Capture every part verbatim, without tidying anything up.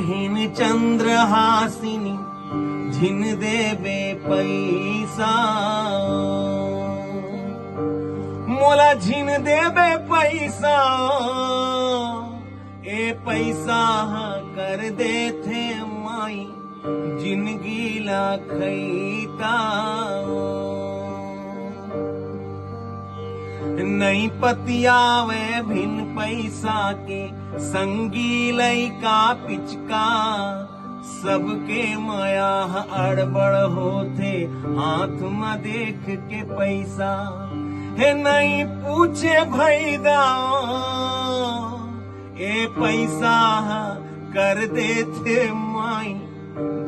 झिन चंद्रहासिनी, झिन देबे पैसा। मोला झिन देबे पैसा, ए पैसा ह कर देथे माई जिनगी ला खैता। नई पतियावे भिन पैसा के, संगी लइका पिचका। सबके मया ह अड़बड़ होथे, हाथ म देख के पैसा। हे नई पूछे भई दाव, ए पैसा ह कर देथे माई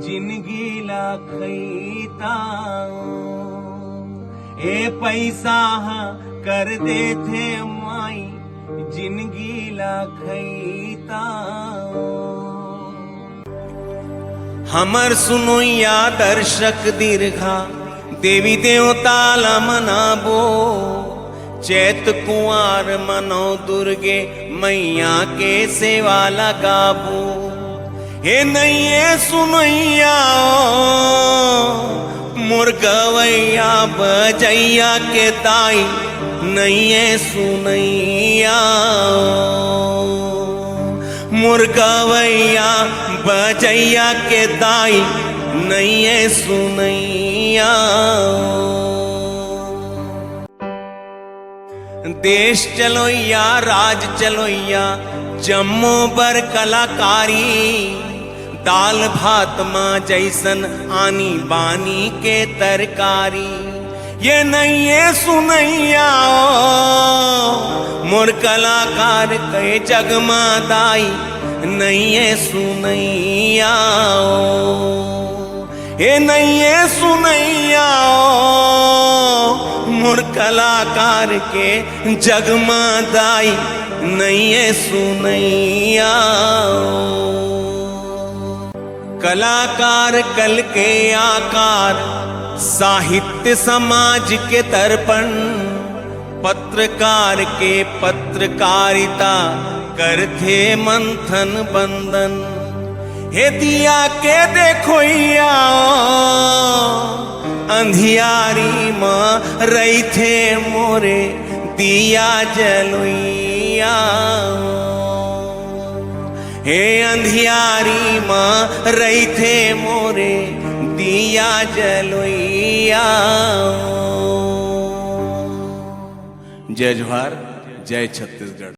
जिनगी ला खैता। ए पैसा ह कर देथे माई जिनगी ला खैता। हमर सुनोइया दर्शक दीर्घा, देवी देवता ला मनाबो। चैत कुंवार म नौ दुर्गे मैया के सेवा ला गाबो। हे नइये सुनैया ओ, मोर गवैया बजैया के दाई, नइये सुनैया ओ। मोर गवैया बजैया के दाई, नइये सुनैया। देश चलोइया, राज चलोइया, जम्मो बर कलाकारी। दाल भात मा जैसन आनी बानी के तरकारी। ये नइये सुनैया ओ, मोर कलाकार के जगमा दाई, नइये सुनैया ओ। ए नइये सुनैया ओ, मोर कलाकार के जगमा दाई, नइये सुनैया ओ। कलाकार कल के आकार, साहित्य समाज के दर्पण। पत्रकार के पत्रकारिता, करथे मंथन बंदन। हे दिया के देखोइया ओ, अंधियारी म रहिथे मोरे दिया जलोइया ओ। हे अंधियारी म रहिथे मोरे दिया जलोइया ओ। जय जोहार, जय छत्तीसगढ़।